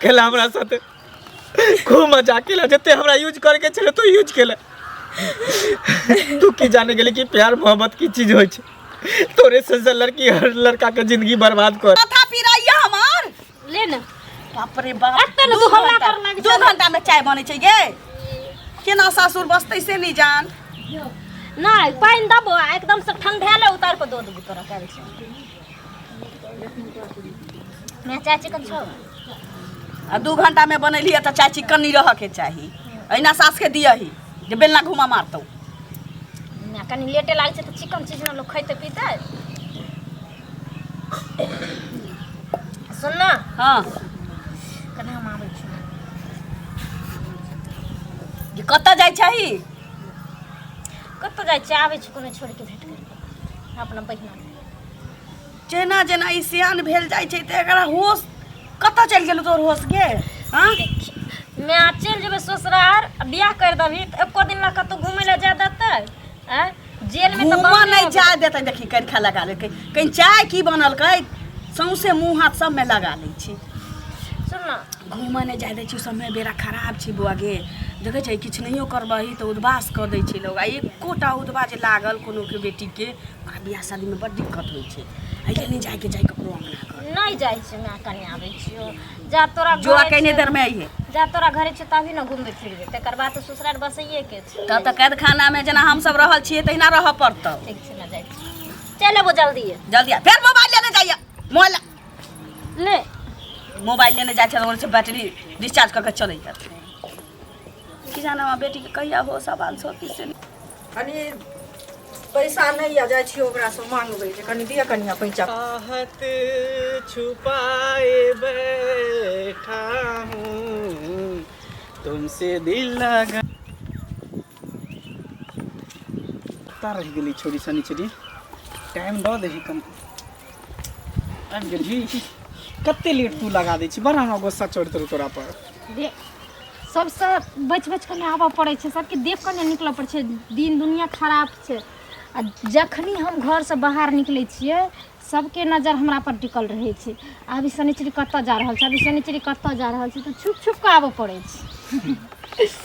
केला हमरा साथे, खूब मजाक केला। जते हमरा यूज करके छले तू यूज केला। तू की जाने गेली कि प्यार मोहब्बत की चीज होइ छै? तोरे से से लड़की हर लड़का के जिंदगी बर्बाद कर। माथा पिराइया हमार। ले ने। बाप रे बाप। एते ने दू तू हल्ला घंटा- कर लागि। 2 घंटा में चाय बनै छै गे। केना सासुर बसतै से नहि जान। नहि, पानि देबो आ एकदम से ठंढेले उतार कऽ दऽ देबो तोरा काल्हि से। मैं चाय चिकन छौ। आ 2 घंटा में बनेलियै तऽ चाय चिकन नहि रहऽके चाही। अहिना सासके दियही जे बेलना घुमा मारतौ। ना, कनि लेटे लागै छै तऽ चिकन चीज ने लोक खैतै पीतै। सुन ना। हँ। कनि हम आबै छी। जे कतऽ जाइ छही? कतऽ जाइ छी, आबै छी कोनो छोड़िके भेट करि अपना बहिना। जेना जेना ई सियान भेल जाइ छै तऽ एकरा होश कतऽ चलि गेल तोर होश गे? हँ। मैं चलि जेबै ससुरार आ बियाह करि देबही तऽ एको दिन लए कतहु घुमै लए जाय देतै? आँय, जेलमे तऽ घूमऽ बन्द नहि रहबै। जाय देतै। देखी, करिखा लगा लेलकै। कहीं चाय की बनलकै, सौंसे मुँह हाथ सबमे लगा लै छै। सुन ना। घूमऽ नहि जाय दै छै। समय बेरा खराब छै बौआ गे। देखै छै, किछु नहियो करबही तऽ उदबास कऽ दै छै लोग। आ एकोटा उदबा जे लागल कोनोके बेटीके, ओकरा बियाह शादीमे बड्ड दिक्कत होइ छै। एहि लेल नहि जायके चाही ककरो अङ्गना घर। नहि जाइ छी माय, कनि आबै छियौ। जा तोरा जो घरे कने छै- देरमे अइहे। जा तोरा घरे छै तभी ने घुमबै फिरबै। तकर बाद तऽ ससुराल बसैये के छै। तब तऽ कैदखानामे जेना हमसब रहल छियै तहिना रहऽ पड़तौ। ठीक छै ने, जाइ छी। चलि अबो जल्दी। जल्दी आ। फेर मोबाइल लेने जाइए मोबाइल। ले। मोबाइल लेने जाइ छै, छै बैटरी डिस्चार्ज कऽ के चलै। की जाने हमरा बेटीके कहिया होश आवाल सोती से। कनि पैसा नहि यऽ, जाइ छियै ओकरासँ मांगबै जे कनि दिअ कनिया पैसा। चाहत छुपाए बैठा हूँ तुमसे दिल लगा कतऽ रहि गेली छोरी शनिचरी? टाइम दऽ दही कम। आबि गेलही? कते लेट तू लगा दै छी। बड़ा हमरा गुस्सा चढ़ैत रहौ तोरा पर। देख, सबसँ बचि बचि कऽ नहि आबऽ पड़ै छै, सबके देख कऽ नहि निकलऽ पड़ै छै। दिन दुनिया खराब छै। आ जखनी हम घरसँ बाहर निकलै छियै, सबके नजर हमरा पर टिकल रहै छै। आब ई शनिचरी कतऽ जा रहल छै, आब ई शनिचरी कतऽ जा रहल छै। तऽ छुपि छुपि कऽ आबऽ पड़ै छै।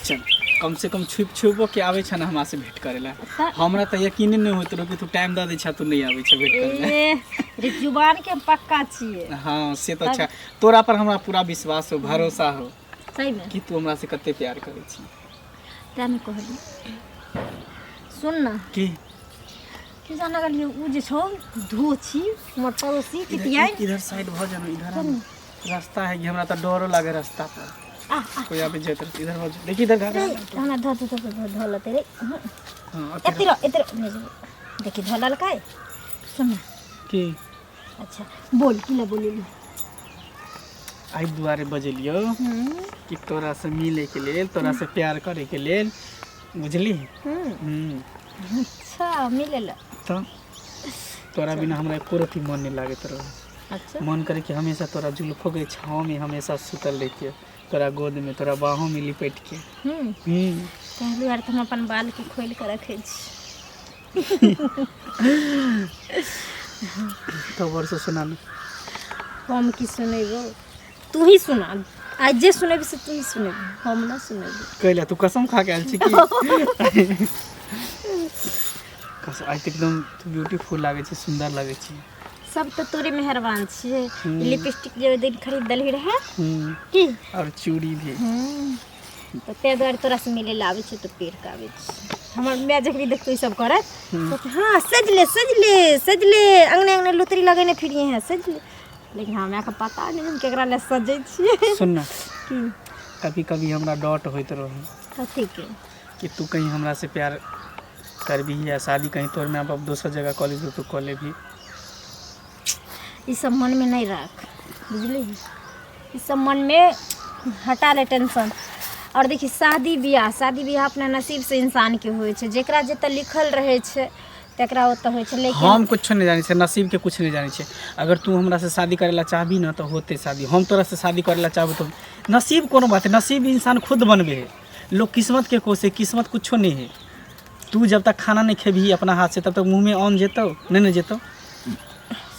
चल, कम से कम छुपि छुपो के आबै छै ने हमरा से भेंट करे ला। तऽ हमरा तऽ यकीने नहि होइत रहौ कि तू टाइम दऽ दै छह, तू नहि आबै छै भेंट करे ला। ए रे, जुबान के हम पक्का छियै। हाँ, से तऽ अच्छा। तोरा पर हमरा पूरा विश्वास हो, भरोसा हो। सहीमे। कि तू हमरा से कते प्यार करै छी। तेँ ने कहली। सुन ना। की? की जाना गेलियै, ओ जे छौ धोछी, हमर पड़ोसी पितियाइ। इधर साइड भऽ जाना, इधर आ ना। रास्ता है कि हमरा तऽ डरो लागे रास्ता पर। आ आ। कोई आबे जाइत रहत। इधर भऽ जा, देखी इधर घर। रे, हमरा धऽ धऽ धऽ धऽ धऽ लेतै रे। हाँ। एते रह, एते रह, नहि जेबै। देखी, धऽ लेलकै। सुन ना। की? अच्छा बोल, की लए बोलेली? एहि दुआरे बजेलियौ कि तोरा से मिले के लेल, तोरा से प्यार करे के लेल, बुझली? अच्छा, मिले ला? तऽ तोरा बिना हमरा एको रत्ती मन नहि लागैत रहै। मन करे कि हमेशा तोरा जुल्फो के छाँव में हमेशा सुतल रहितियै, तोरा गोद में, तोरा बाहों में लिपट के। ताहि दुआरे तऽ हम अपन बालके खोलि कऽ रखै छी। तब और से सुना ने। हम की सुनेबो? तू ही सुना। आइ जे सुनेबी से तू ही सुनेबी, हम ना सुनेबी। कैला? तू कसम खा के आयल छी की कसम? आइ तऽ एकदम तू ब्यूटीफुल लागै छै, सुन्दर लागै छै। सब तऽ तोरे मेहरबान छियै। ई लिपस्टिक जे ओहि दिन खरीद देलही रहे की। और चूड़ी भी। तऽ ताहि दुआरे तोरा से मिलै लए आबै छियै तऽ पेड़ के आबै छी। हमर माय जखनी देखतौ ई सब करैत कहतै, हाँ सजले सजले सजले, अंगने अंगने लुतरी लगेने फिरिए हैं, सजले। लेकिन हमरा के पता नहि हम केकरा लए सजै छियै। सुन ना। की? कभी कभी हमरा डॉट होइत रहे। कथी के? कि तू कहीं हमरा से प्यार करबी या शादी कहीं तोर माय बाप दोसर जगह कऽ लेबही, तू कऽ लेबही। ई सब मनमे नहि राख, बुझली? ई सब मनमे हटा ले टेंशन। आओर देखी, शादी बियाह अपना नसीबसँ इंसानके होइ छै। जेकरा जतऽ लिखल रहै छै, तकरा ओतऽ होइ छै, लेकिन हम कुछो नहि जानै छियै, नसीबके कुछ नहि जानै छियै। अगर तू हमरा से शादी करै लए चाहबी ने तऽ होतै शादी। हम तोरा से शादी करै लए चाहबो तऽ नसीब कोनो बात है? नसीब इंसान खुद बनबे है। लोग किस्मत के कोसे, किस्मत कुछो नहीं है। तू जब तक खाना नहीं खेबही अपना हाथ से, तब तक मुँह में अन्न जेतौ नहीं ने जेतौ।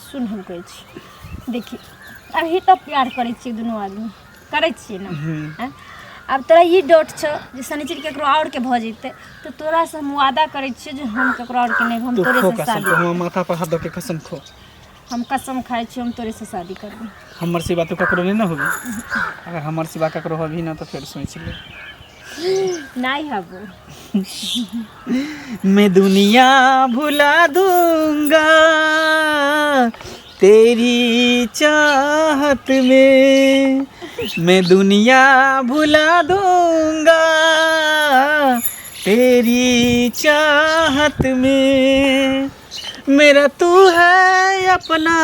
सुन, हम कहै छी, देखी, अभी तऽ प्यार करै छियै दुनू आदमी। करै छियै ने। आँय? आब तोरा ई डोट छौ जे शनिचर केकरो आओर के भऽ जेतै, तऽ तोरासँ हम वादा करै छियै जे हम केकरो आओर के नहि, हम तू तोरे खो से कसम शादी खो, हमर माथा पर हाथ दऽ के कसम खो। हम कसम खाइ छी, हम तोरे से शादी करबै। हमर सिवा तू ककरो नहि ने होबी। अगर हमर सिवा ककरो होबी ना तऽ फेर सोचि ले। नहि हबो। मैं दुनिया भुला दूंगा तेरी चाहत में, मैं दुनिया भुला दूंगा तेरी चाहत में, मेरा तू है अपना,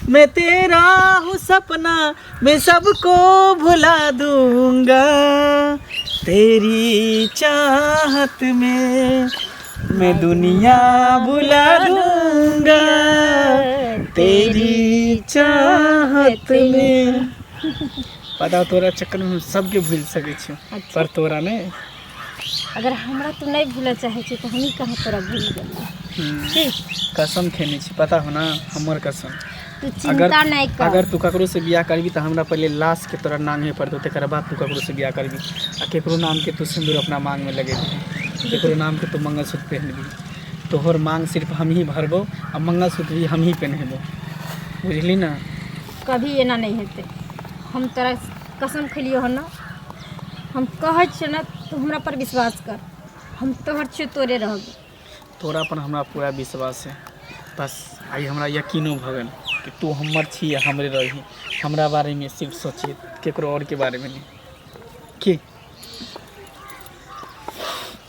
मैं तेरा हूँ सपना, मैं सबको भुला दूंगा तेरी चाहत में, मैं दुनिया भुला दूंगा तेरी चाहत में। पता तोरा चक्कर में हम सबके भूल सकै छी पर तोरा नहि। अगर हमरा तू नहि भूलऽ चाहै छी तऽ हमही कहाँ तोरा भूल गेलियै? ठीक। कसम खेने छी, पता हो ना, हमर कसम। तू चिंता नहि कर। अगर तू ककरो से बियाह करबी तऽ हमरा पहिले लाश के तोरा नांगे पड़तौ, तकर बाद तू ककरो से बियाह करबी। आ केकरो नाम के तू सिंदूर अपना मांग में लगेबी, केकरो नाम के तू मंगलसूत्र पहनबी, तोहर मांग सिर्फ हमही भरबो आ मंगलसूत्र भी हमही पहनेबो, बुझली ना? कभी एना नहि हेतै। हम तोरा कसम खेलियौ हन ने, हम कहै छियौ ने, तू हमरा पर विश्वास कर, हम तोहर छियौ, तोरे रहबो। तोरा पर हमरा पूरा विश्वास है। बस आइ हमरा यकीनो भऽ गेल कि तू हमर छी आ हमरे रही, हमरा बारेमे सिर्फ सोची, केकरो आओर के बारेमे नहि। की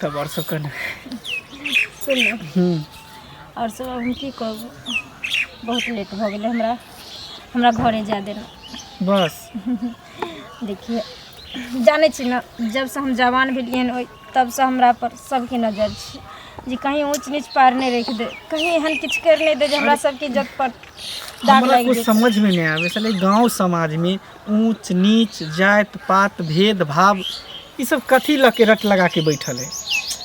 तब आओर सब कहना? सुन ने। आओर सब हम की कहब, बहुत लेट भऽ गेलै, हमरा हमरा घरे जाय देना। बस देखिए, जानै छी ने, जबसँ हम जवान भेलियै हन ओहि तबसँ हमरा पर सबके नजर छै जे कहीं ऊँच नीच पार नहि राखि दे, कहीं एहन किछु करि नहि दे जे हमरा सबके इज्जत पर दाग हमरा लागि कुछ जेतै। समझ में नहीं आवे साले, गांव समाज में ऊंच नीच जात पात भेदभाव ई सब कथी लऽ के रट लगा के बैठल है।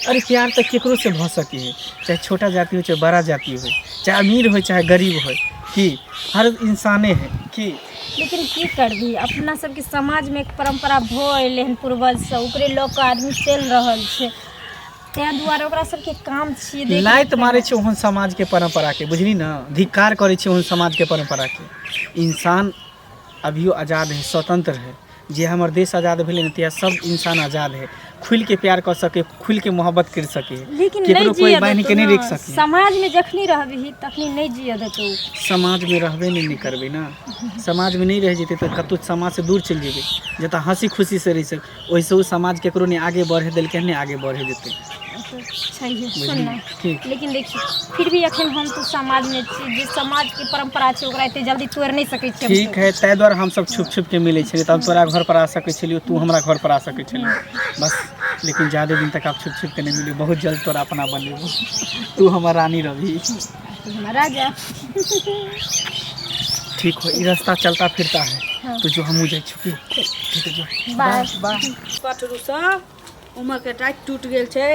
अरे प्यार तऽ केकरो से भऽ सके है, चाहे छोटा जाति हो चाहे बड़ा जाति हो, चाहे अमीर हो चाहे गरीब हो, की हर इंसाने है की। लेकिन की करबी, अपना सबके समाजमे एक परम्परा भऽ एलै हन पूर्वजसँ, ओकरे लऽ कऽ आदमी चलि रहल छै, ताहि दुआरे ओकरा सबके काम छियै देख। लात मारै छै ओहन समाजके परम्पराके, बुझली ने? धिक्कार करै छै ओहन समाजके परम्पराके। इंसान अभियो आजाद है, स्वतंत्र है। जे हमर देश आजाद भेलै ने तहिया सब इंसान आजाद है, खुलि के प्यार कऽ सके, खुलि के मोहब्बत करि सके। लेकिन केकरो नहि कोइ जियऽ बान्हि देतौ के नहि ने। राखि सके। समाजमे जखनी रहबही तखनी नहि जियऽ देतौ। समाजमे रहबे नहि ने करबै ने, समाजमे नहि रहि जेतै तऽ कतहु समाजसँ दूर चलि जेबै, जतऽ हँसी खुशीसँ रहि सक। ओहिसँ ओ समाज केकरो नहि आगे बढ़े देलकै, नहि आगे बढ़े देतै। छैहे, सुन ने। की? लेकिन देखी, फिर भी अखन हम तऽ समाजमे छी, जे समाजके परम्परा छै ओकरा एते जल्दी तोड़ि नहि सकै छियै ठीक है, ताहि दुआरे हमसब छुप छुप के मिलै छलियै, तब तोरा घर पर आ सकै छलियौ, तू हमरा घर पर आ सकै छली बस। लेकिन ज्यादे दिन तक आब छुप छुप के नहि मिली, बहुत जल्द तोरा अपना बनेबो, तू हमर रानी रहबी। तू हमर राजा। ठीक हो, ई रास्ता चलता फिरता है। हाँ। तो जो हमहूँ जाइ छी, ठीक है, जो। बाय। पटरू सब उमरके टाइट टूटि गेल छै,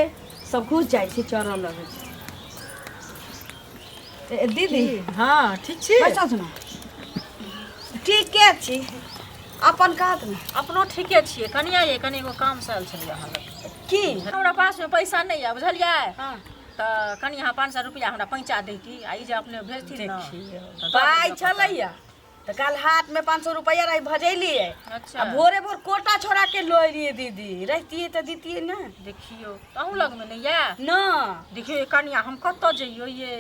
सब घुसि जाइ छै, चरऽ लगै छै। ए, दीदी। हँ, ठीक छी? बैसल छी ने? ठीके छी, अपन कहत ने। अपनो ठीके छियै कनिया। ये कनि एगो काम से आयल छलियै अहाँ लग। की? हमरा पासमे पैसा नहि यऽ, बुझलियै? हँ। तऽ कनि अहाँ 500 रुपैआ हमरा पैंचा दैती आ ई जे अपने भेजथिन ने तऽ दऽ पाइ देबै। छलैया तऽ काल्हि हाथमे 500 रुपैआ रही, भजेलियै। अच्छा। आ भोरे भोर कोटा छोड़ा के लऽ एलियै। दीदी, रहितियै तऽ दितियै ने। देखियौ, अहूँ लगमे नहि यऽ? न। देखियौ ये कनिया, हम कतऽ जइयौ ये?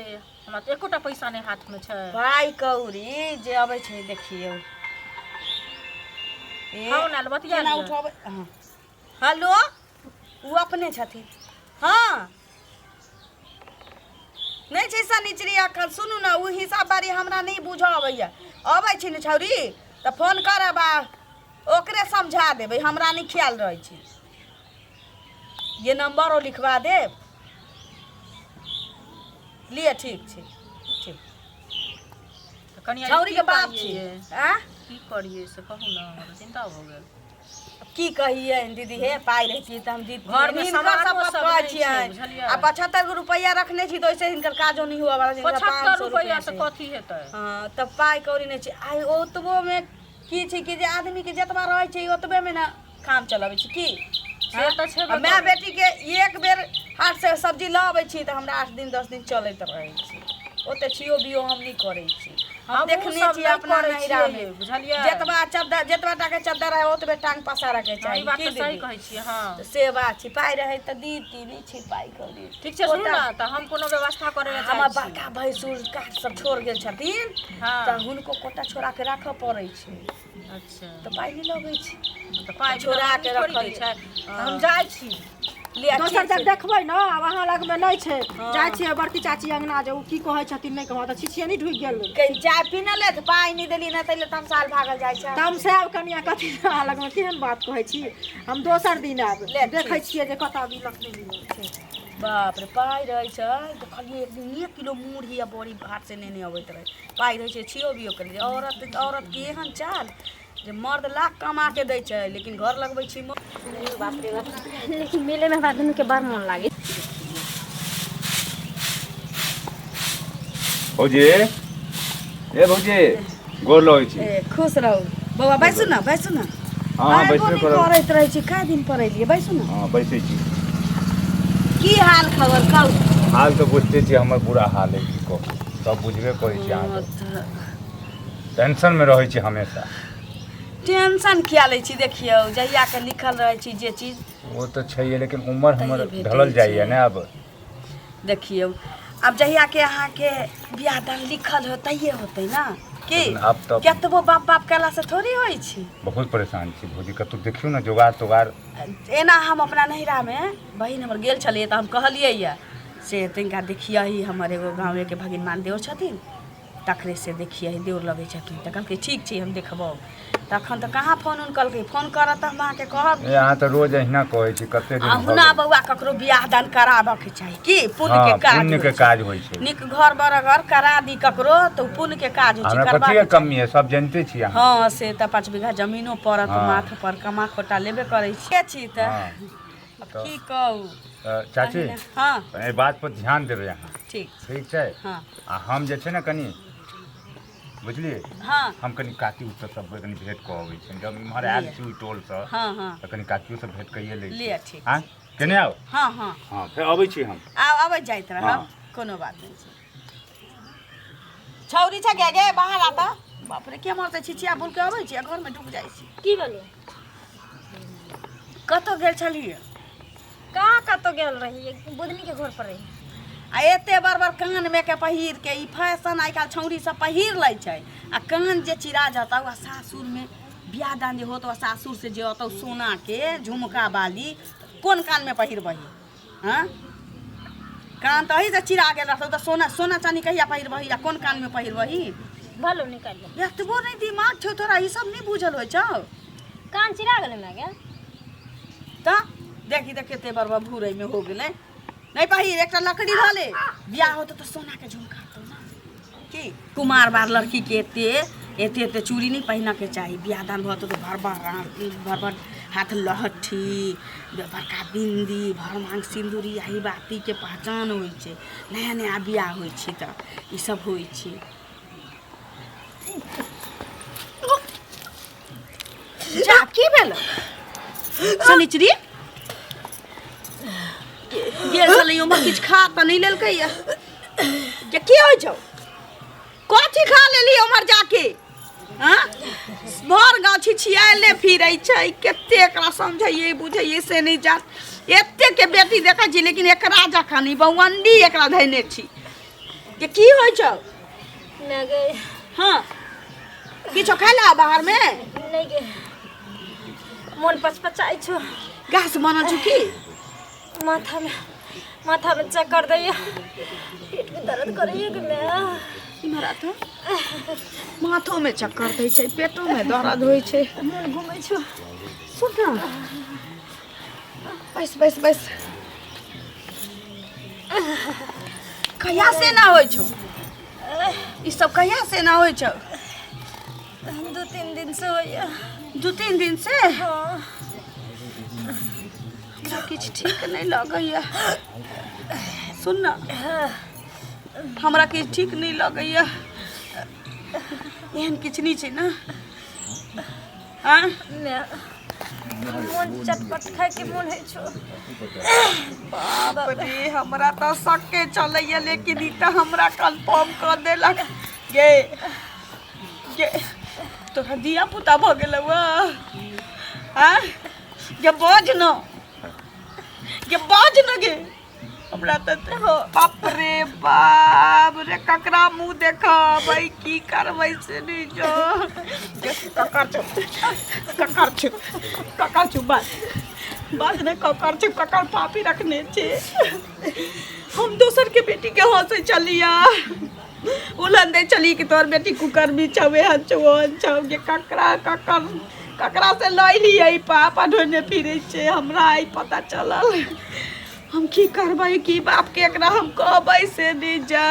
हमरा तऽ एकोटा पैसा नहि हाथमे छै। पाइ कौड़ी जे अबै छै, देखियौ। ए, हँ, ने बतिया केना लिअ। उठेबै? हँ, हेलो, ओ अपने छथिन? हँ, नहि छै शनिचरी एखन। सुनू ने, ओ हिसाब बारी हमरा नहि बुझऽ अबैया। अबै छै ने छौरी तऽ फोन करब आ ओकरे समझा देबै, हमरा नहि ख्याल रहै छै। ये नम्बरो लिखवा देब, लिअ। ठीक छै, ठीक। तऽ कनिया, छौरीके की बाप करियै छी ये? आँ? की करियै से कहू ने, हमरा चिन्ता भऽ गेल। की कहियै दीदी, हे पाइ रहितियै तऽ हम दितियै। घरमे हिनकर सामानो सब सब कहै नहि छै, छियनि। बुझलियै? आ 75 गो रुपैआ रखने छी तऽ ओहिसँ हिनकर काजो नहि हुअ वाला छै। 75 रुपैआ से कथी हेतै? हँ, तऽ पाइ कौड़ी नहि छै। आइ ओतबोमे की छै कि जे आदमीके जतबा रहै छै ओतबेमे ने काम चलबै छै की। से तऽ छेबे। आ माय बेटीके एक बेर हाटसँ सब्जी लऽ अबै छी तऽ हमरा 8 दिन 10 दिन चलैत रहै छै। ओते छियो बियो हम नहि करै छी। हम हमहूँ देखने सब छी नहि अपना करै नैहरामे। छियै, बुझलियै? जतबा चद्दर, जतबा टाके चद्दर रहै ओतबे टांग पसारऽके हँ, चाही। ई बात की तऽ सही दीदी? कहै छियै, हँ। तऽ से बात छै, पाइ रहै तऽ दीती, नहि छै पाइ कौड़ी। ठीक छै, सुनू ने, तऽ हम कोनो व्यवस्था करै लए हमर जाइ छी। बड़का भैंसुर काठ सब छोड़ गेल छथिन। हँ। तऽ हुनको कोटा छोड़ा के राखऽ पड़ै छै। अच्छा। तऽ पाइ नहि लगै छै। तऽ पाइ छोड़ा बिना के थोड़ी दै रखलियै। छै। तऽ हम जाइ छी। लिअ। दोसर ठीक जग छै। देखबै ने, आब अहाँ लगमे नहि छै। जाइ छियै बड़की चाची अंगना, जे ओ की कहै छथिन नहि कहै, तऽ छिछियनी ढुकि गेल। कहीं चाय पीने ले तऽ पाइ नहि देली ने, ताहि लए तमसाल भागल जाइ छै। तमसायब कनिया कथी? अहाँ लगमे केहन बात कहै छी? हम दोसर दिन आयब। ले, ठीक। देखै छियै जे कतऽ मिलत नहि मिलत छै। बाप रे, पाइ रहै छै। देखलियै एक दिन 1 किलो मुरही आ बड़ी हाट से नेने अबैत रहै। पाइ रहै छै, छियो बियो केलियै। औरत, औरतके एहन चाल जे मर्द लाख कमा के दै छै लेकिन घर लगबै छी। बाप रे बाप, लेकिन मेले में हमरा दुनू के बड़ मोन लागे। भौजी, ए भौजी, गोर लगै छी। ए, खुश रहू बौआ, बैसू ने, बैसू ने। हँ हँ आइबो बैसबे नहि करब। करैत रहै छी, कए दिन पर एलियै, बैसू ने। हँ, बैसै छी। की हाल खबर कहू? हाल तऽ बुझते छी, हमर बुरा हाल है, की कहू, सब बुझबे करै छी अहाँ सब। टेंशनमे रहै छी हमेशा। टेंशन किया लै छी? देखियौ, जहिया के लिखल रहै छी जे चीज ओ तऽ छैहे, लेकिन उमर हमर तैये भेटै ढलल जाइए छै। ने आब। देखियौ, आब जहिया के अहाँके बियाह दान लिखल हो तहिये होतै ने की। लेकिन आब तऽ कतबो बाप बाप केलासँ थोड़ी होइ छै। बहुत परेशान छी भौजी, कतहु देखियौ ने जोगाड़ तोगाड़। एना हम अपना नैहरामे बहिन हमर गेल छलियै तऽ हम कहलियै यऽ से तनिका देखियही, हमर एगो गाँवेके भगिनमान देवर छथिन, तकरे से देखियही, देवर लगै छथिन। तऽ कहलकै ठीक छै, हम देखबौ। तखन तऽ कहाँ फोन उन कलकै। फोन करत तऽ हम अहाँके कहब। ए, अहाँ तऽ रोज अहिना कहै छी, कते दिन भऽ अहुना गेल। बौआ, ककरो बियाह दान कराबऽके चाही कि पुण्य के हँ, काज पुण्य के होइ छै। काज होइ छै। नीक घर बर घर करा दी ककरो तऽ उ पुण्य के काज होइ छै। हमरा करबाक कथीके कमी है, सब जनिते छी अहाँ। हँ, से तऽ 5 बीघा जमीनो पड़त। माथ पर कमा खोटा लेबे करै छी के छी तऽ। हँ। आब की कहू? तऽ चाची, हँ। एहि बात पर ध्यान देबै अहाँ। ठीक। ठीक छै? हँ। आ हम जे छै ने कनि, बुझलियै? हँ। हम कनि काकी उससँ सबके कनि भेंट कऽ अबै छी। जब इम्हर आयल छी ओहि टोलसँ हँ हँ तऽ कनि काकियोसँ भेंट कइए लै छी। लिअ, ठीक। आँय, केने आउ। हँ हँ हँ, फेर अबै छी हम। आब अबैत जाइत रहब। हँ। कोनो बात नहि छै। छौरी छै गे, गे बाहर आता। बाप रे, के मरतै, छिछिया बोल के अबै छी आ घरमे ढुक जाइ छी। की भेलै? कतऽ गेल छलियै? कहाँ कतौ गेल रही, बुधनी के घर पर रही। आ एते बड़ बड़ कानमे के पहिर के, ई फैशन आइ काल्हि छौरी सब पहिर लै छै आ कान जे चिरा जतौ आ सासुरमे बियाह दान जे होतौ आ सासुर से जे अतौ सोनाके झुमका बाली, कोन कानमे पहिरबही? हँ, कान तऽ एही से चिरा गेल रहतौ तऽ सोना सोना चानी कहिया पहिरबही आ कोन कानमे पहिरबही? भलो निकालि दे। एतबो नहि दिमाग छौ तोरा, ई सब नहि बुझल होइ छौ? कान चिरा गेलै माय गे? तऽ देखी तऽ कते बड़ बड़ भूरैमे हो गेलै। नहि पहिर, एकटा लकड़ी धऽ ले। बियाह होतौ तऽ सोनाके झुमका होतौ ने की। कुमार बार लड़कीके एते एते एते चूड़ी नहि पहिनऽके चाही। बियाह दान भऽ तऽ भर भर भर भर हाथ लहठी, बड़का बिन्दी, भर मांग सिन्दूरी, यही बातीके पहचान होइ छै। नया नया बियाह होइ छै तऽ ई सब होइ छै। जा, की भेल शनिचरी? गेल छलै उम्हर, किछु खा तऽ नहि लेलकै या जे की होइ छौ? कथी खा लेली उम्हर जाके? हाँ, भर गाँव छिछियाले फिरै छै। कते एकरा समझैयै बुझैयै से नहि जान। एते के बेटी देखै छी लेकिन एकरा जखन ई बौअंडी एकरा धैने छी जे की होइ छौ? नहि गे। हँ, किछो खाय बाहरमे? नहि गे, मोन पचपचाइ छौ। घास बनल छौ की? माथामे माथामे चक्कर दैया, पेटमे दर्द करैया गे माय। इम्हर आ तऽ माथोमे चक्कर दै छै, पेटोमे दर्द होइ छै। मोन घुमै छौ। सुन न, बैस बैस बैस। कहिया से ना होइ छौ ई सब? कहिया से ना होइ छौ? 2-3 दिन से होइया। 2-3 दिन से? हँ। हमरा किछु ठीक नहि लगैया। सुन न, हमरा किछु ठीक नहि लगैया। एहन किछु नहि छै ने? आँ मोन चटपट खाइके मोन होइ छौ। बाप रे, हमरा तऽ शक्के चलैया, लेकिन ई तऽ हमरा कन्फर्म कऽ देलक। गे गे, तोरा धिया पुता भऽ गेलौ? आँ गे, बाज न गे, बाज न गे। हमरा तऽ, बाप रे बाप रे, ककरा मुँह देखबै, की करबै से नहि जो। ककर छौ, ककर छौ, ककर छौ? बाज, बाज ने, ककर छौ, ककर पापी रखने छै? हम दोसर के बेटी के हंसै छलिया, उलहन दै छली कि तोहर बेटी कुकर्मी छौ, एहन छौ, ओहन छौ। गे, ककरा, ककर, ककरा से लैलियै पाप आ ढोने फिरै छै? हमरा आइ पता चलल। हम की करबै, की बापके एकरा हम कहबै से नहि जा।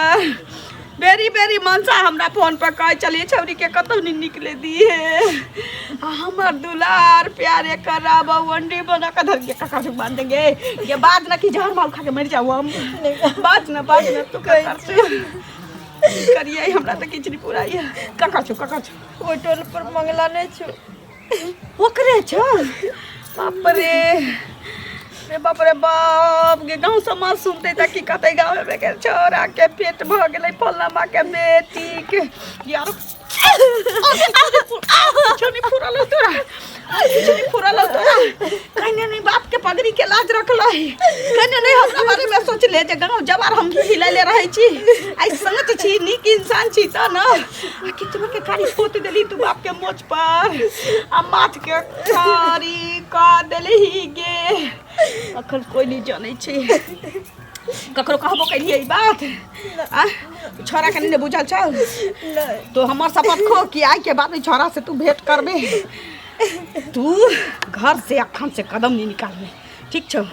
बेरी बेरी मनसा हमरा फोन पर कहै छलियै, छौरीके कतहु नहि निकले दिहे, आ हमर दुलार प्यारे कराब वंडी बना कऽ धर के कका से बांध देंगे। ये बात ना कि जहर माल खा के मर जाऊ हम। बात ना, बात ना, तू ककर छौ? की करियै, हमरा तऽ किछु नहि पुराइए। ककर छौ, ककर छौ? ओहि टोल पर मंगला नहि छौ? ओकरे छौ। बाप रे रे बाप रे बाप गे, गाँव समाज सुनते तऽ की कहतै? गाँव में गेल छौड़ा के पेट भऽ गेलै फल्लामा के बेटी के। यार, किछो नहि फुरल हौ तोरा, किछो नहि फुरल हौ तोरा। कहिने नहि बाप के पगड़ी के लाज रखलै, कहिने नहि हमरा बारे में सोचले जे गाँव जवार हम हिलैले रहै छी। आइ संगत छी, नीक इंसान छी तऽ न। आ कितबो के कारी पोत देली तू बाप के मोच पर आ माथ के कारी कऽ देलही गे। अखन कोइ नहि जानै छै। ककरो कहबो केलियै ई बात? आ छोरा के नहि बुझल छौ? तो हमर शपथ खो कि आइ के बाद ई छोरा से तू भेंट करबे। तू घर से अखन से कदम नहीं निकालबे, ठीक छौ?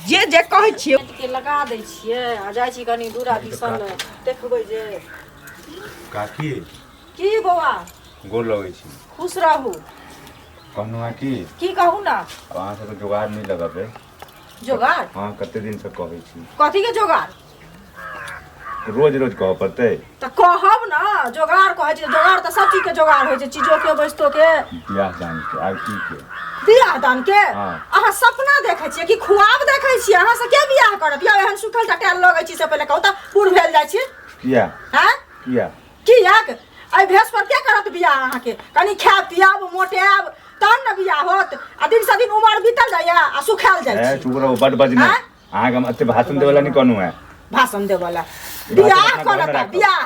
जे जे कहै छियौ के लगा दै छियै आ जाइ छी कनि दूरा दिसन देखबै जे। काकी। की बौआ? गोर लगै छी। खुश रहू। कहलहुँ हँ कि की कहू ना? आब अहाँ सबके जोगाड़ नहि लगेबै। जोगाड़? हँ, कते दिनसँ कहै छी। कथी के जोगाड़? रोज रोज कहऽ पड़तै? तऽ कहब ने। जोगाड़ कहै छी, जोगाड़ तऽ सब चीज के जोगाड़ होइ छै, चीजो के, वस्तु के। बियाह दान के आर की के। बियाह दान के? हाँ। अहाँ सपना देखै छियै कि खुआब देखै छियै? अहाँ से के बियाह करत यौ? एहन सुखल टटायल लगै छी से पहिले कहू तऽ, बूढ़ भेल जाइ छी। किया? हैं? किया? कियाक एहि भेष पर के करत बियाह अहाँके? कनि खायब पियाब, मोटायब, तहन ने बियाह होत। आ दिन से दिन उमर बीतल जाइया आ सुखायल जाइ ए छी। चुप रहू, बड बजने। आँय? अहाँके हम एते भाषण देवला नहि कहलहुँ हेँ। भाषण देवला। भाषण बियाह अपना घरमे करत राखब। बियाह।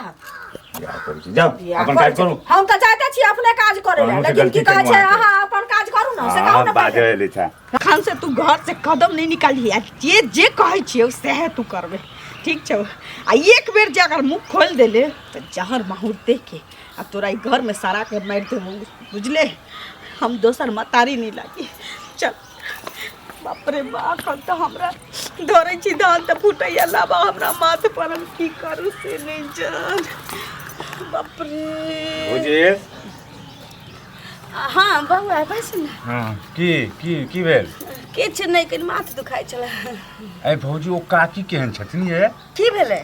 बियाह करै छी, जाउ बियाह अपन करै काज करू। छी। हम तऽ जाइते छी अपने काज करै लए, कहलहुँ से लेकिन की गलती कहै केलहुँ छै अहाँके। अहाँ अपन काज करू ने, से कहू हाँ ने बाजै पहिले। एलै छै। अखन से तू घर से कदम नहीं निकालही आ जे जे कहै छियौ सएह तू करबे, ठीक छौ? आ एक बेर जे अगर मुँह खोलि देले तऽ जहर माहुर दे के आ तोरा ई घरमे सड़ा के मारि देबौ, बुझले? हम दोसर मतारी नहीं लागी। चल। बाप रे बाप, हम तऽ हमरा धरै छी धान तऽ फूटैया लाबा हमरा माथ पर, हम की करू से नहीं जान। बाप रे। भौजी। हाँ बौआ, बस ने। हाँ, की की की भेल? किछु नहि, कनि माथ दुखाइ छलै। ए भौजी, ओ काकी केहन छथिन ये? की भेलै?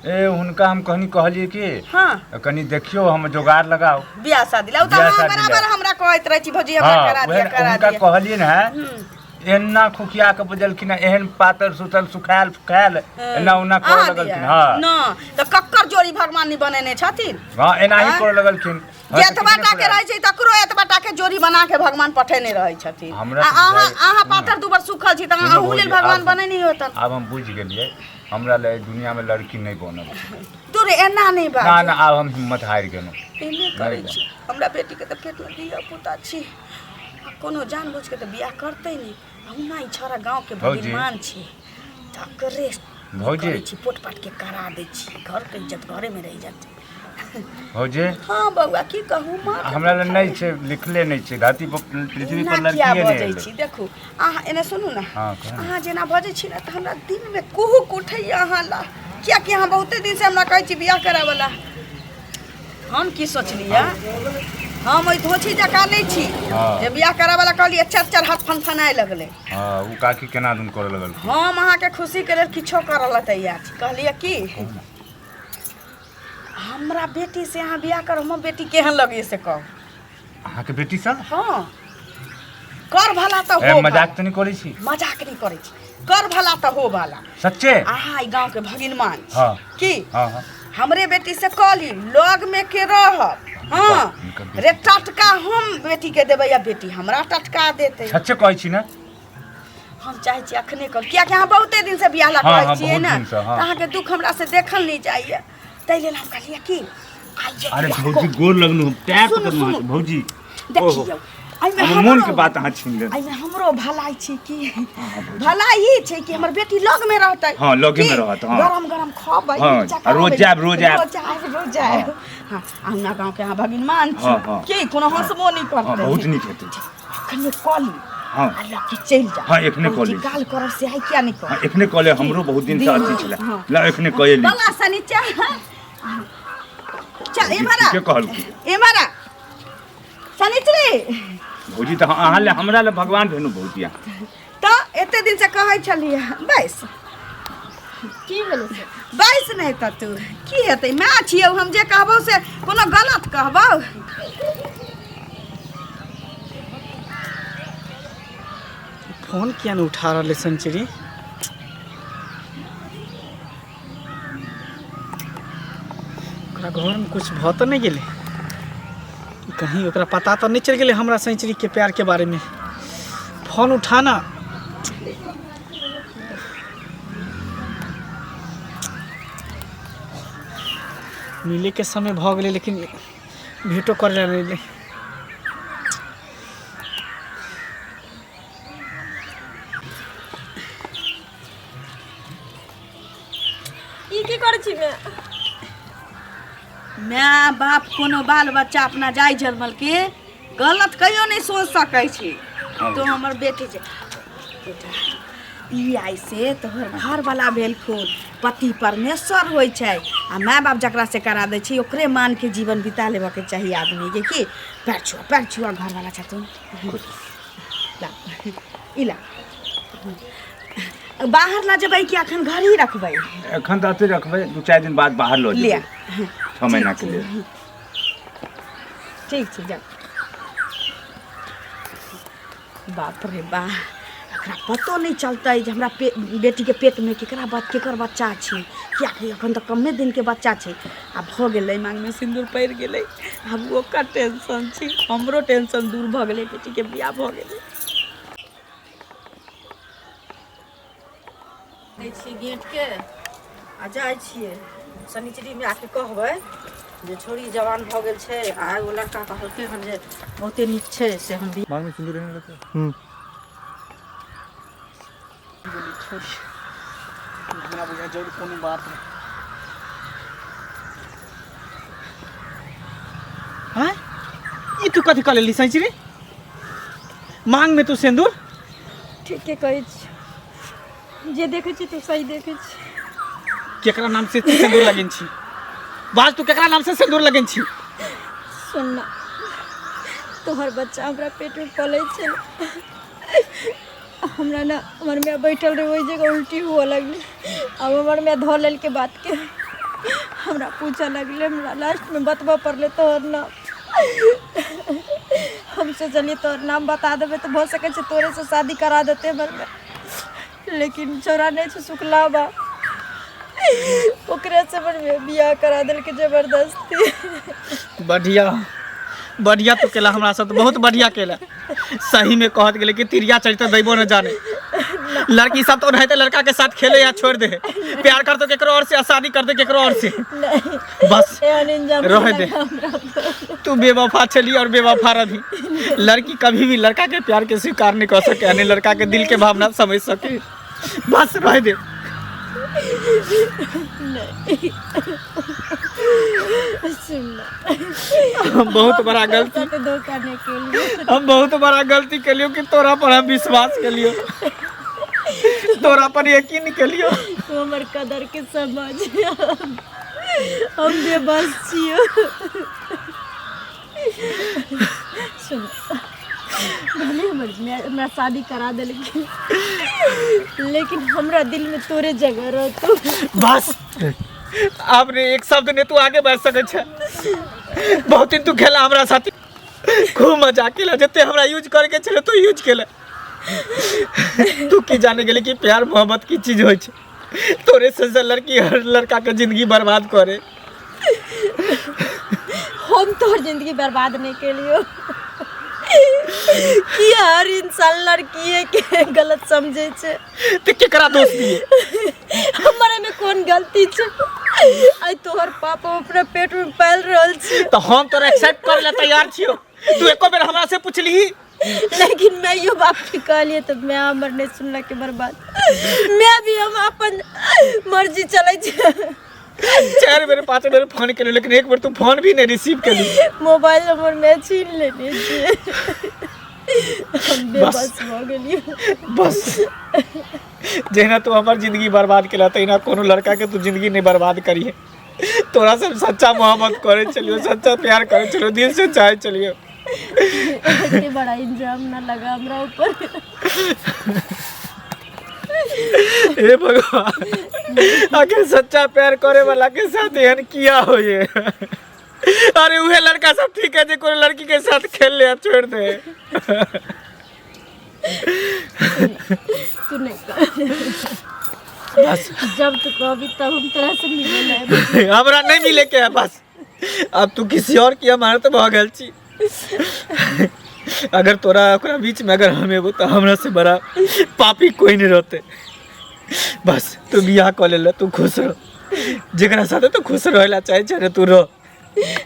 ए हुनका हम कहनी, कहलिए कि हाँ कनि देखियौ, हम जोगाड़ लगाओ बियाह शादी ला। ओ तऽ बियाह अहाँ शादी ला। बराबर हमरा कहैत रहै छी, भौजी हमरा हाँ करा उएह दिअ, करा हुनका दिअ। कहलिए ने, एना खुखिया के बजलखिन हँ, एहन पातर सुतल सुखायल फुखायल एना ओना करऽ अहाँ लगलखिन। दिया? हाँ न तऽ कक्कर जोड़ी भगवान नहि बनेने छथिन? हाँ, एनाही आँय? करऽ लगलखिन। हाँ, जे तऽ एतबा किछु नहि टा के फुरायल। रहै छै तकरो एतबा टा के जोड़ी बना के भगवान पठेने रहै छथिन। हमरा आ तऽ अहाँ बुझाइ- अहाँ पातर दुबर सुखल छी तऽ सुनू अहूँ लेल भौजी, भगवान आब- बनेने होतन। आब हम बुझि गेलियै, हमरा लए एहि दुनिया में लड़की नहीं बनल छै। तू रे एना नहीं बाज। ना ना, आब हम हिम्मत हारि गेलहुँ। एने करै नहि। छी। हमरा बेटीके तऽ पेटमे धिया पुता छी आ कोनो जानबूझ के तऽ बियाह करतै नहि। अहुना ई छौड़ा गाँवके भौजी। भगिनमान छी, तकरे भौजी। करै छी, पोट पाट के करा दै छी, घरके इज्जत घरेमे रहि जातै। भौजी। हाँ बौआ, की कहू, माँ हमरा लए नहि छै, लिखले नहि छै धरती पर, पृथ्वी पर एना किया लड़किए नहि बजै एलै। छी? देखू, अहाँ एने सुनू ने। हाँ, कहू ने। अहाँ जेना बजै छी ने तऽ हमरा दिलमे कुहुक उठैया अहाँ ला, कियाकि अहाँ बहुते दिनसँ हमरा कहै छी बियाह कराबऽ ला। हम की सोचलियै, हम ओहि धोछी जकाँ नहि छी हाँ। जे बियाह कराबऽ ला कहलियै चारि चारि हाथ फनफनाय लगलै। हाँ, ओ काकी केना दुन करऽ लगलखिन। हम अहाँके खुशीके लेल किछो करऽ लए तैयार छी। कहलियै कि हमरा बेटी से अहाँ बियाह करब, हमर बेटी केहन लगैए से कहू। अहाँके बेटी सँ? हाँ। कर भला तऽ ए हो मजाक भला। तऽ नहि करै छी मजाक नहि करै छी कर भला तऽ हो भला सच्चे अहाँ ई गाँवके भगिनमान छी हाँ। की हाँ हाँ हमरे बेटी से कहली लग में के रहब हाँ हिनकर बेटी। रे टटका हम बेटी के देबै या बेटी हमरा टटका देतै सच्चे कहै छी ने हम चाहै छी अखने कर कियाकि अहाँ बहुते दिन से बियाह ला हाँ, कहै हाँ, छियै बहुत ने दिन से, हाँ। तऽ अहाँके दुख हमरा से देखल नहि जाइए ताहि लेल हम कहलियै कि आइ जे अरे बियाह भौजी कऽ- गोर लगलू हम पैर सुनू, पकड़लहुँ सुनू। अहाँके भौजी देखियौ एहिमे हमर मोन के हमरो- बात अहाँ छीन लेलहुँ एहिमे हमरो भलाई छै कि भलाई ई छै कि हमर बेटी लग में रहतै हाँ, लगे में की? रहत, हाँ। गरम गरम खबै हाँ, नीचा आ रोज करबै। जायब, रोज आयब। रोज आयब रोज आयब हाँ अहुना गाँव के अहाँ भगिनमान छी हाँ, हाँ। की कोनो हंसबो नहि हाँ करतै बहुत नीक हेतै अखने कऽ ली हाँ आ लऽ के चलि जा हाँ, एखने कऽ ली। काल करब से आइ किया नहि हाँ करब एखने कऽ ले हमरो बहुत दिन से अथी छलै हाँ। ला एखने कऽ ली बौआ सनी चल चल एम्हर आ ठीके कहलकै एम्हर आ सनिचरी भौजी तऽ अहाँ ले हमरा ले भगवान भेलहुँ भौजी अहाँ तऽ एते दिन से कहै छलियै बैस की भेलै से बैस नहि तऽ तू की हेतै माय छियौ हम जे कहबौ से कोनो गलत कहबौ फोन किया नहि उठा रहल है संचरी ओकरा घरमे किछु भऽ तऽ नहि गेलै कहीं ओकरा पता तऽ नहि चलि गेलै हमरा सेंचुरीके प्यारके बारेमे फोन उठाना मिलैके समय भऽ गेलै लेकिन भेटो करै लए नहि एलै ई की करै छी मैं माय बाप कोनो बाल बच्चा अपना जाय जनमल के गलत कहियो नहि सोच सकै छी तो हमर बेटी छै बेटा ई आइ से तोहर घरवाला भेलखुन पति परमेश्वर होइ छै आ माय बाप जकरा से करा दै छै ओकरे मान के जीवन बिता लेबऽके चाही आदमीके की पैर छुआ पैर छुआ घरवाला छथुन ला ई ला बाहर लऽ जेबै कि एखन घर ही रखबै एखन तऽ अते रखबै दू चारि दिन बाद बाहर लऽ लिअ जेबै छओ महीनाके लेल ठीक छै जाउ बाप रे बा एकरा पतो नहि चलतै जे हमरा पे बेटीके पेटमे केकरा बच केकर बच्चा छै किएकि एखन तऽ कमे दिनके बच्चा छै आ भऽ गेलै माँगमे सिन्दूर पड़ि गेलै आब ओकर टेंशन छै हमरो टेंशन दूर भऽ गेलै बेटीके बियाह भऽ गेलै दै छियै गेटके आ जाइ छियै शनिचरीमे आके कहबै जे छोरी जवान भऽ गेल छै आ एगो लड़का कहलकै हन जे बहुते नीक छै से हम मांग में सिंदूर रहने लगता है हमरा बुझाइ जरूर कोनो बात है हैं ई तू कथी कऽ लेली सैचरी मांग में तू सिंदूर ठीके कहै छी जे देखै छी तू सही देखै छी केकरा नाम से तू सिंदूर लगेन छी बाज तू केकरा नाम से सिंदूर लगेन छी सुन ना तोहर बच्चा हमरा पेटमे पलै छै हमरा ना हमर माय बैठल रहे ओहि जगह उल्टी हुअ लगलै आब हमर माय धऽ लेलकै बातके हमरा पूछऽ लगलै हमरा लास्टमे बतबऽ पड़लै तोहर नाम हम सोचलियै तोहर नाम बता देबै तऽ भऽ सकै छै तोरेसँ शादी करा देतै हमर माय लेकिन छौड़ा नहि छै सुखला बा ओकरेसँ हमर माय बियाह करा देलकै जबरदस्ती बढ़िया बढ़िया तू केला हमरा साथ बहुत बढ़िया केला सही में कहत गेले कि तिरिया चरित्र दैबो न जाने लड़की सब तो ओनाहिते लड़का के साथ खेले या छोड़ दे प्यार कर दो केकरो और से आ शादी कर दे केकरो और से बस एहन इंजाम रह दे तू बेवफा चली और बेवफा रही लड़की कभी भी लड़का के प्यार के स्वीकार नहीं कर सके यानी लड़का के दिल के भावना समझ सके बस रह दे हम बहुत बड़ा गलती साथे धोखा नहि केलियै हम बहुत बड़ा गलती केलियो कि तोरा पर हम विश्वास केलियो तोरा पर यकीन केलियो तू हमर कदर के समझ हम बेबस छियो सुन भले हमर हमरा शादी करा देलखिन लेकिन हमरा दिल में तोरे जगह रहतो बस आपने एक शब्द ने तू आगे बढ़ सके छे बहुत दिन तू खेला हमरा साथ खूब मजा केला, जते हमरा यूज करे के छले तू यूज केला। तू की जाने गेली कि प्यार मोहब्बत की चीज होइ छै। तोरे से से लड़की हर लड़का के जिंदगी बर्बाद करे। हम तोहर जिंदगी बर्बाद नहीं केलियो कि हर इंसान लड़कीए के गलत समझे छै। ते केकरा दोष दिए? हमर में कोन गलती छै? आइ तोहर पाप हम अपना पेट में पाल रहल छी। तो हम तोरा एक्सेप्ट करे ला तैयार छियो, तू एको बेर हमरा से पुछली? लेकिन मैं यो बाप के कहलिए तो मैं हमर नहीं सुनलक के बर्बाद। मैं भी हम अपन मर्जी चलै छै। 4 बेर 5 बेर फोन केलियो, लेकिन एक बेर तू फोन भी नहीं रिसीव केली। मोबाइल नंबर मैं छीन लेने छियै, हम बेबस भऽ गेलियै। बस जहिना तू हमर जिंदगी बर्बाद केला तहिना कोनो लड़का के तू जिंदगी नहीं बर्बाद करिहे। तोरा से सच्चा मोहब्बत करे चलियो, सच्चा प्यार करे चलियो, दिल से चाहे चलियो। एते बड़ा इंजाम ना लगा हमरा ऊपर। हे भगवान, आखिर सच्चा प्यार करे वाला के साथ एहन किया होइए? अरे उहे लड़का सब ठीक है जे कोनो लड़की के साथ खेल ले छोड़ दे। तू नहीं कर। बस जब तू कहबी तब हम तोरा से मिले ले। हमरा नहीं मिले के है, बस अब तू किसी और की हमारे तो भऽ गेल छी। अगर तोरा ओकरा बीच में अगर हम एबो तो हमरा से बड़ा पापी कोई नहीं रहते। बस तू बियाह कऽ ले, तू खुश रह, जेकरा साथे तू खुश रहे ला चाहे छै तू रह।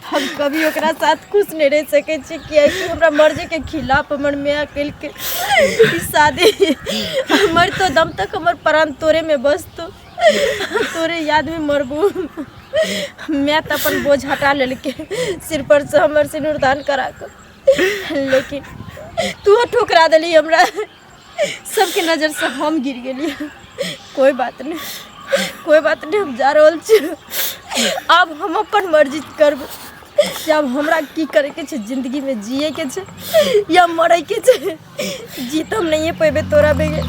हम कभी ओकरा साथ खुश नहीं रह सकै छी, कियाकि हमरा मर्जी के खिलाफ हमर माय केलकै ई शादी। हमर तो दम तक हमर प्राण तोरे में बसतो, तोरे याद में मरबू। मैं तो अपन बोझ हटा लेलकै सिर पर से हमर सिनुरदान करा कऽ, लेकिन तू ठुकरा देली हमरा, सबके नजर से हम गिर गेली। कोई बात नहीं, कोई बात नहीं, हम जा रहल छी। आब हम अपन मर्जी करब, आब हमरा की करैके छै जिंदगी में, जिए के छै या मरै के छै। जी तो हम नहीं पेबे तोरा बगैर,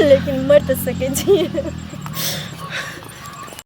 लेकिन मर तऽ सकै छी।